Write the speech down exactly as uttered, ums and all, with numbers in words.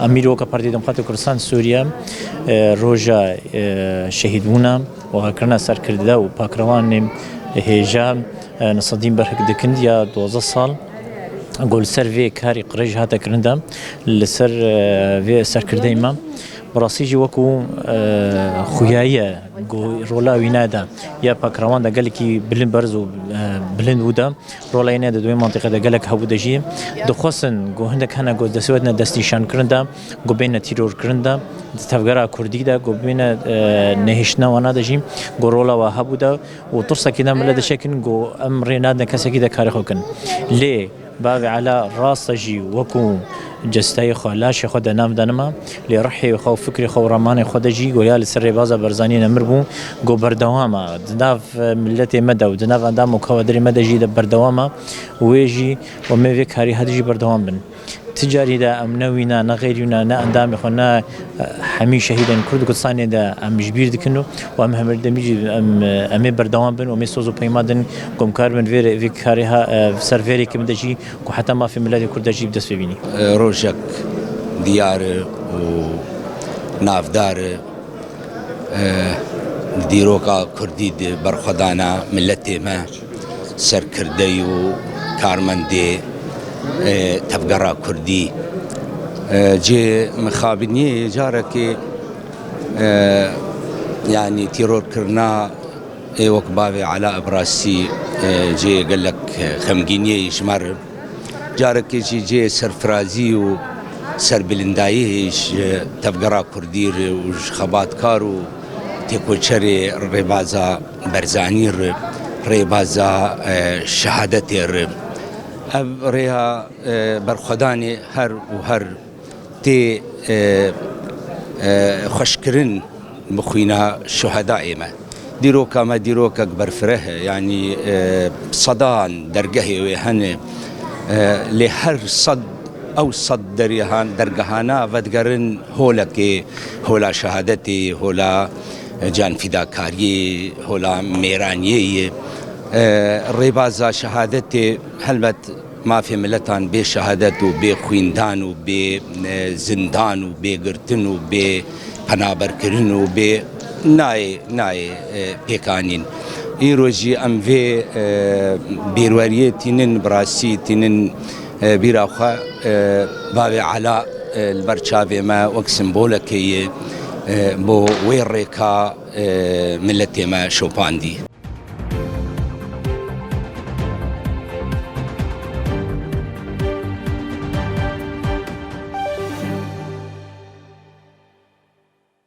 Em îro weke Partî Demokratê Kurdistan Sûriye, e, roja, e, şehîdbûna û hekirina serkirde û pakrewanê hêja, e, Nesedîn Berhik dikin ya duwazdeh sal. Ku li ser vê karî qirêj hate kirin de, li ser, e, vê serkirdeyê me. Bi rastî jî wekû, e, xuyaye ku rola wî nede ya pakrewan de gelekî bilind berz û, e, bilind bû de, rola wî nede di wê mantîqê de gelek hebû de jî dixwestin ku hindek hene ku destê wetine destnîşankirin de, ku bêne tîrorkirin de, di tevgera kurdî de ku bêne, e, nehiştina wana de jî ku rola wa hebû de û tirsekî de millet dişekin ku em rê nadin kesekî de karê xwe kin. Lê Bavê Ela rast e jî wekû cesteyê xwe, laşê xwe de nav de nima, lê rihê xwe û fikrê xwe û ramanê xwe de jî goya li ser rêbaza Barzanî nemir bû, ku berdewam e. Di nav, e, miletê me de û di nav endam û kawadirê me de jî de berdewam e. Wê jî û me vê karî hadi jî berdewam bin. Ti carî de em ne wî ne, ne xêrî wî ne, ne endamê xwe, ne, e, hemî şehîdên Kurd û Kurdistanê de em ji bîr dikin û, û em hemerdemî jî em, em ê berdewam bin û em ê soz û peyma din ku em karibin vê, vê karê ha, e, ser vê rêkê min de jî ku heta mafê miletê Kurd de jî bi dest bibînî. Rojek diyar e û navdar e. Di dîroka kurdî de berxwedana miletê me, serkirdeyî û karmendê, e, tevgera kurdî, e, cê mixabiniyê carekê, e, yanî tîrorkirina ê wek bavê Ela bi rastî, e, cê gelek xemgîniyê ji me re. Carekê jî cihê serfirazî û serbilindayî ji tevgera kurdî re û ji xebatkar û têkoçerê rêbaza Barzanî re, rêbaza, e, şehadetê re. Ev rêya, e, berxwedanê her û her tê, e, e, xweşkirin bi xwîna şuhedayê me. Dîroka me dîrokek berfireh e, yanî, e, sedan dergehê wê hene, e, lê her sed, ew sed dergehan-, dergehana vedigerin holekê, hola şehadetê, hola, e, canfîdakariyê, hola mêraniyê ye. E, rêbaza şehadetê helbet mafê miletan bê şehadet û bê xwîndan û bê, e, zindan û bê girtin û bê penaberkirin û bê nayê, nayê, e, pêkanîn. Îro jî em vê, e, bîrweriyê tînin bi rastî tînin, e, bîra xwe, e, bavê Ela, e, li ber çavê me wek simbolekê ye, e, bo wê rêka, e, miletê me şopandî.